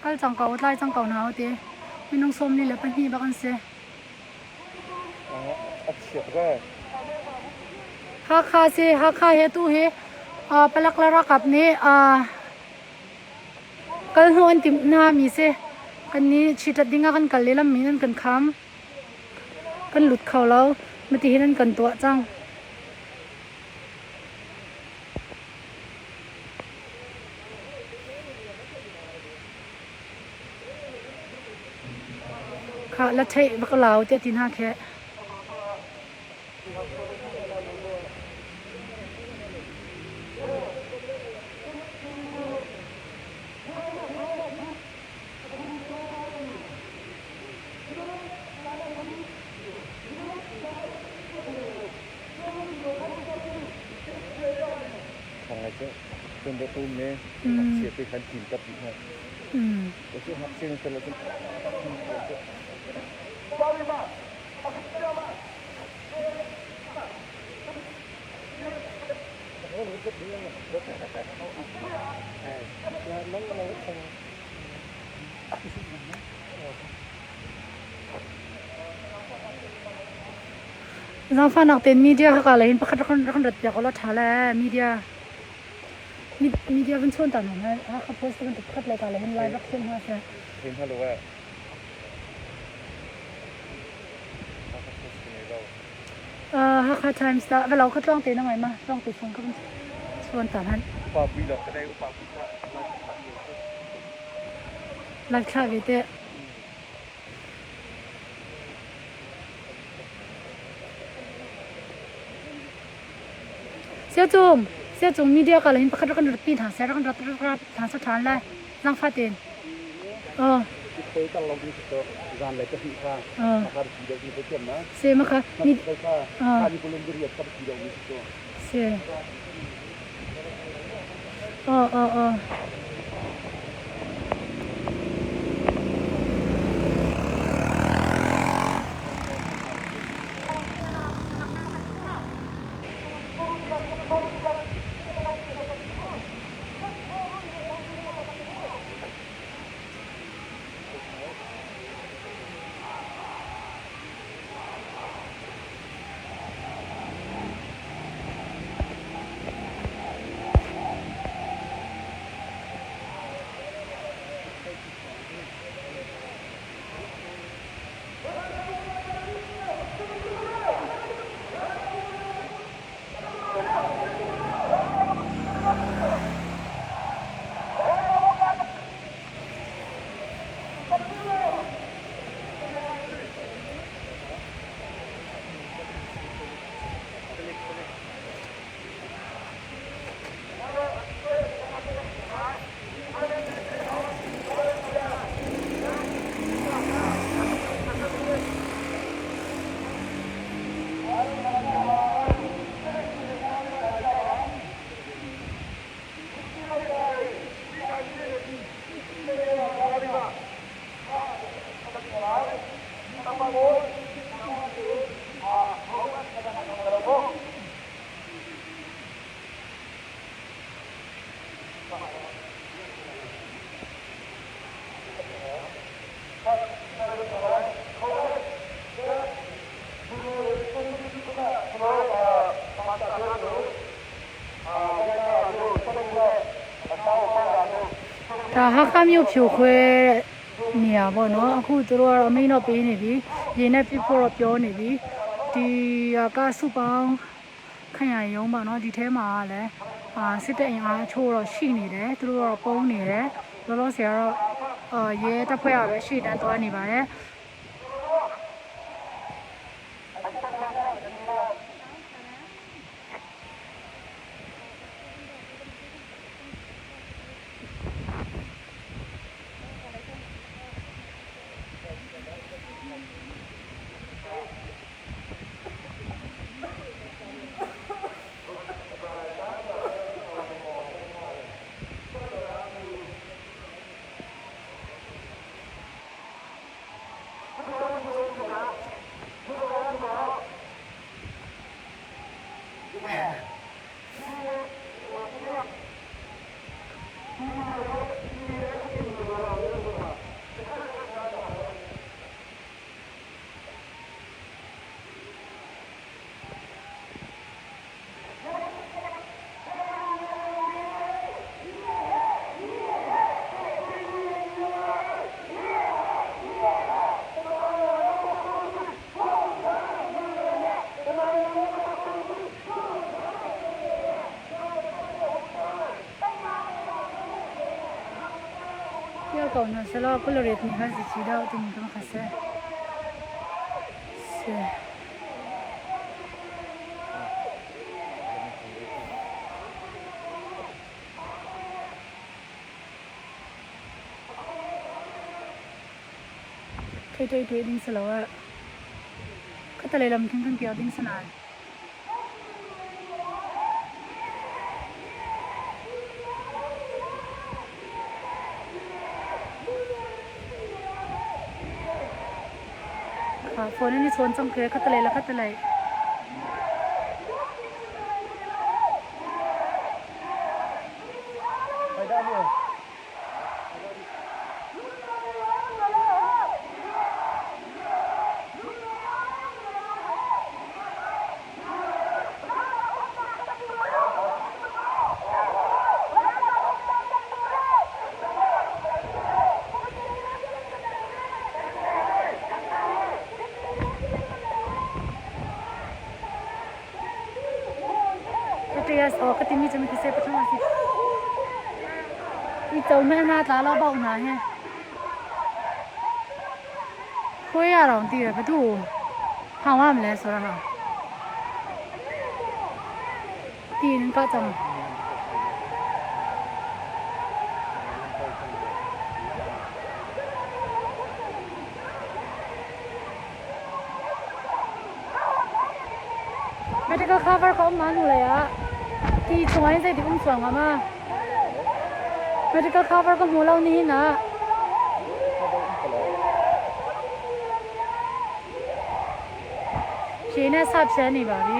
Kal cang ko, tlai cang ko hna u ti. Minung 42 bak an si. A chiat ve. Hakha si, Hakha hi atu hi palek le ralkap nih kal hnu an timh hna mi si. Kan nih chitat ding ah kan kal i lammi an kan kham. Kan lut kho lo. Mati hin an kan tuah cang. Khah la theih va ka lau tiah ti hna khi. Zaangfahnak tein media haka lei in pakhat rak kan rat piak ulaw ṭha le media media van chawn ta hna Hakha Post bantuk pakhat le ka lei hin live rak siam hna seh. Thei hna lo eh. Hakha Post ka ngei lo. Hakha Times ta va lo kha tlawng te na ngai ma tlawng te phone ka van chawn ta hlan. Upa pui lo ka dei upa pui kha. Live thla ve te. Siacung, siacung media ka lahin pakhat rak kan rat pi hna seh, rak kan rat rak rat hna seh ṭhan lai. Zangfah tein. Oh. Khoi tang long ding to zan lai ka hi kha makar ti deuh ni te ma. Se ma kha mi kha kha ni kulum diriat ka ti deuh ni to. Se. Oh oh oh. ဒါဟာခမြို့ဖြိုခွဲတဲ့နေရာပေါ့နော်အခုသူတို့ကတော့အမိန့်တော့ပေးနေပြီရေနဲ့ပြဖို့တော့ပြောနေပြီဒီဟာကစုပေါင်းခရံရုံးပေါ့နော်ဒီထဲမှာကလည်းအာစစ်တပ်အင်အားအချို့တော့ရှိနေတယ်သူတို့ကတော့ပုံနေတယ်လောလောဆယ်ကတော့အာရဲတပ်ဖွဲ့ကပဲရှေ့တန်းသွားနေပါတယ် Kir ko hna selaw kawlret nih khan si deuh timi ka kha si. Si. Thei tuai tuai ding si lo ah. Khatalei lam khin kan kir ding si nain. Phone in i chawn cang khi khatalei le khatalei. Ka so ka timi cu mi se pathum a si. I to me na tla lo bau na he. Khuai a rong ti ka tu. Hang wa mle so ra ha. Ti in ka chang. Medical cover ka um na hnu lei ah ti chungah hin zeitik um sual hnga ma? Medical cover ka hmu lo nihin ah. Phe ne sap she ni ba bi.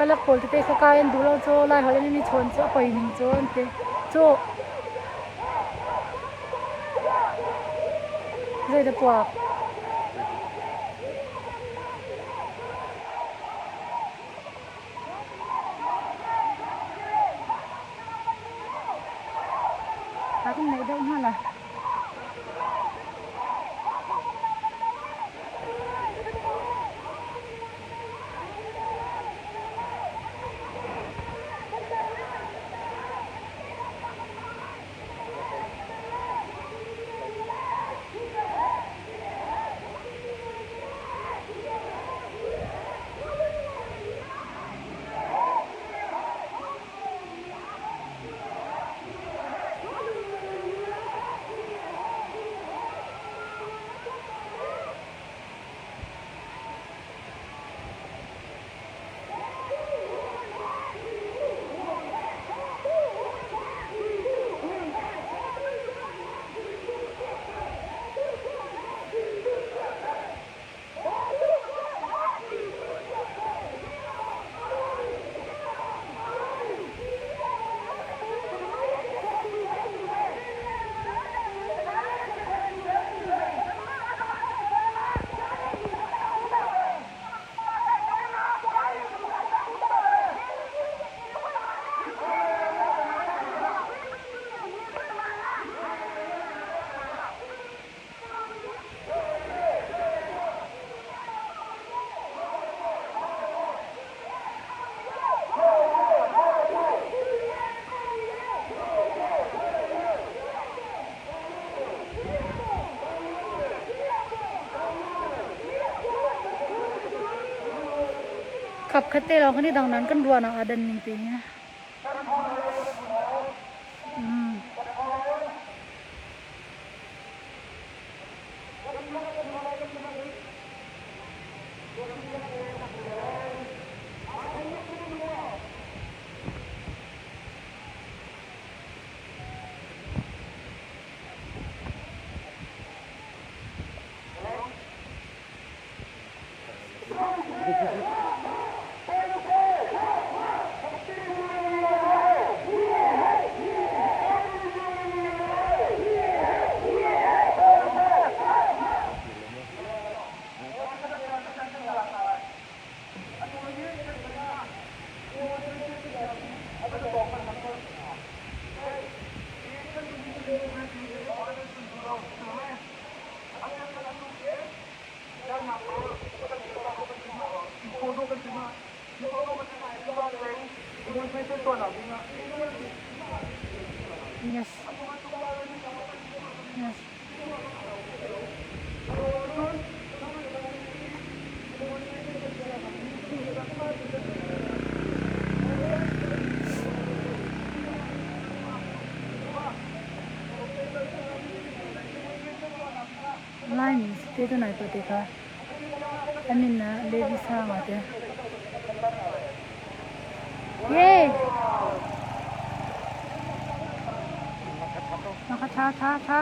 Palak pawl tete kha kai an duh lo cu Lai holh in i chawn cu a poi ning cu an ti. Cu zei dah puak? Ta kan neih deuh hna la. Khap khat te lawng kan i dang nan kan ruahnak aa dan ning te hi. Yes. Yes. Laimi te tu nai pate kha amin na Levi Sanga te. Yay! Maka tha tha tha.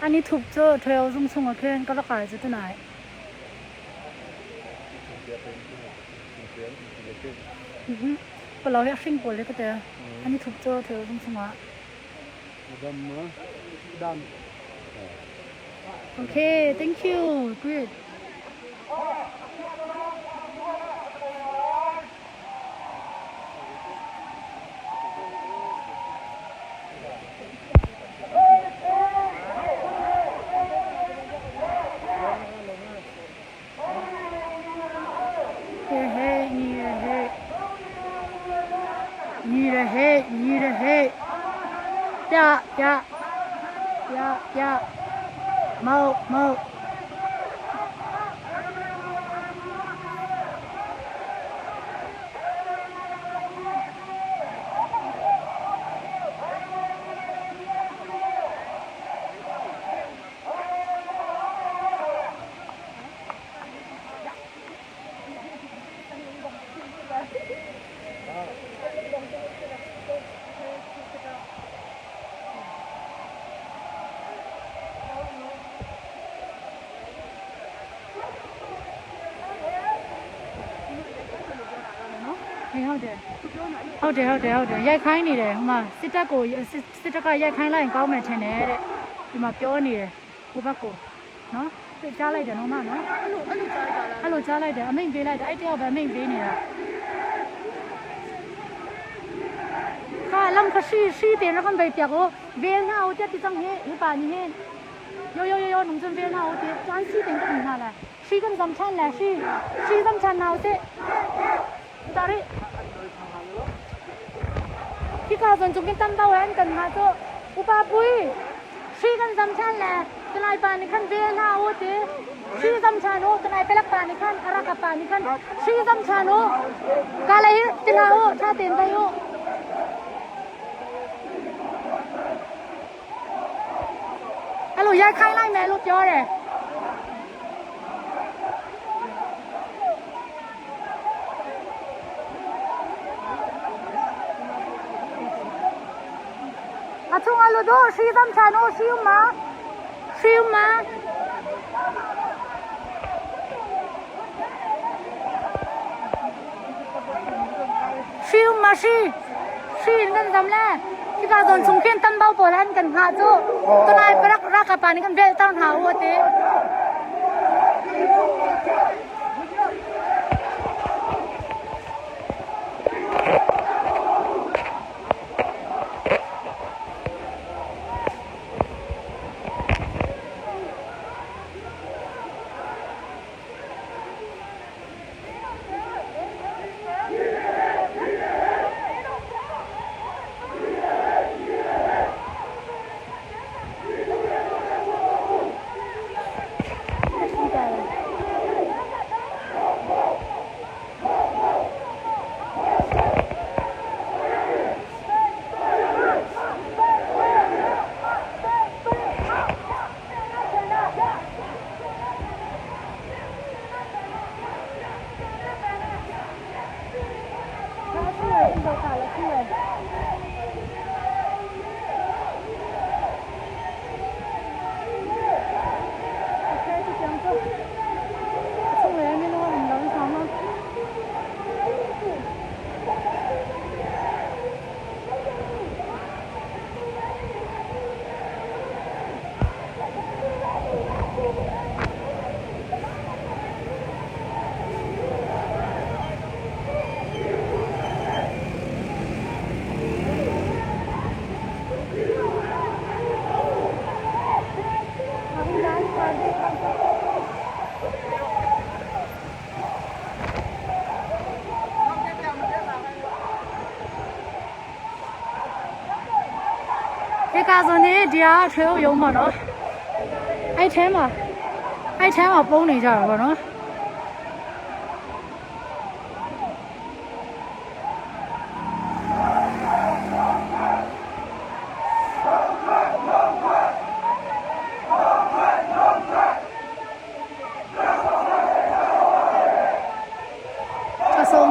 Ani thup cu ṭheo zung chung ah khin ka va kai cu tunai. Palaw hi a hring pawl hi ka te. Ani thup cu ṭheo zung chung ah. Okay, thank you. Great. ပြပြပြပြမောက်မောက် ဟုတ်တယ်ဟုတ်တယ်ဟုတ်တယ်ဟုတ်တယ်ရိုက်ခိုင်းနေတယ်ဟိုမှာစစ်တပ်ကိုစစ်တပ်ကရိုက်ခိုင်းလိုက်ရင်ကောင်းမယ်ထင်တယ်တဲ့ဒီမှာပြောနေတယ်ဟိုဘက်ကိုနော်ကြားလိုက်တယ်နော်မနော် အဲ့လိုအဲ့လိုကြားကြလား အဲ့လိုကြားလိုက်တယ်အမိန့်ပေးလိုက်တယ်အဲ့တယောက်ပဲအမိန့်ပေးနေတာခါလမ်ခရှိရှိတယ်နော်ဘယ်ပြကိုဘယ်နာဦးတဲ့တိဆောင်ဟဲဟပါနီဟဲယောယောယောနုံစံဘယ်နာဦးတဲ့ကျန်စီတဲ့ကနာလာရှိကန်စမ်ချန်လာရှိရှိစမ်ချန်နာဦးတဲ့ဒါရီဒီကာဇွန်ကျုံကတမ်တော့ဟန်ကန်ဟာတော့ဥပပွေရှိကန်စမ်ချန်လာတလိုက်ပါနိခန်ဘယ်နာဦးတဲ့ရှိစမ်ချန်ဦးတလိုက်ပလက်ပါနိခန်အရကပါနိခန်ရှိစမ်ချန်ဦးကလည်းတလာဦးချတင်တဲ့ဦး အဲ့လိုရိုက်ခိုင်းလိုက်မယ်လို့ပြောတယ်အထုံအလိုတော့ရှိသမ်ချာနိုရှိဥမာရှိဥမာရှိဥမာရှိရှိငန်ဒမ်လာဒီကတော့ချုံကင်တန်ဘောပေါ်လန်ကန်ဟာကျိုတနိုင်ပရက်ရကပါနိကန်ဘဲတောင်းဟာဝတေ ဒီဟာထွေအုပ်ရုံးပါနော်အဲ့ထဲမှာအဲ့ထဲမှာပုံနေကြတာပေါ့နော်အဆုံး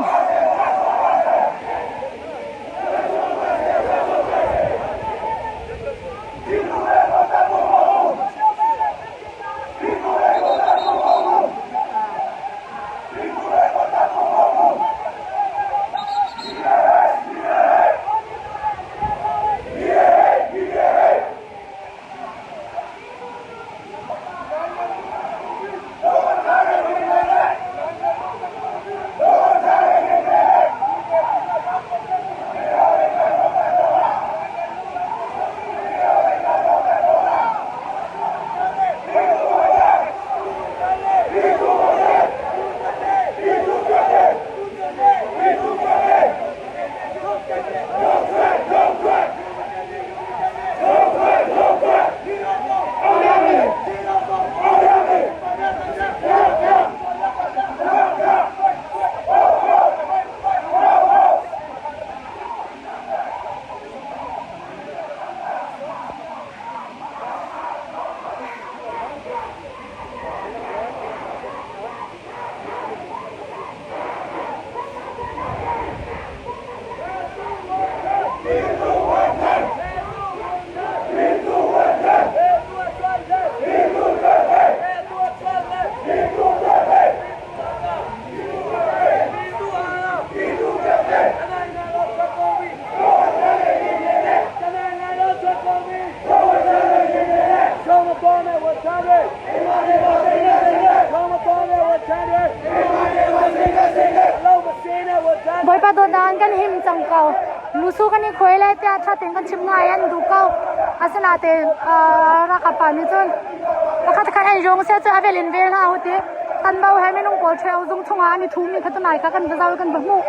Bawipa dawtnak kan him cang ko. Lusu kan i khuai lai tiah ṭha tein kan chim ngai an duh ko. Asinain ralkap pa nih cun pakhat khat an yong sia cu a vel in vel hna u ti. Tan bo he minung pawl ṭheo zung chungah an i thumi kha tunai kha kan va zau i kan va hmuh.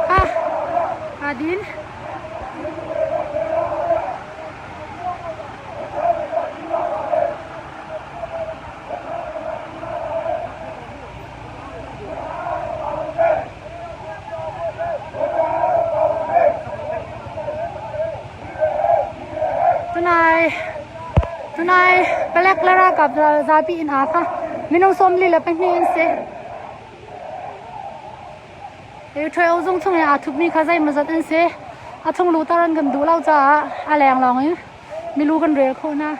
Ah, Adin. Tunai tunai palek le ralkap zapi in aa kha minung 42 an si. Hi ṭheo zung chung i aa thupmi kha zeimawzat an si. A chung luhter an kan duh lo caah a leng lawng in. Milu kan rel kho na.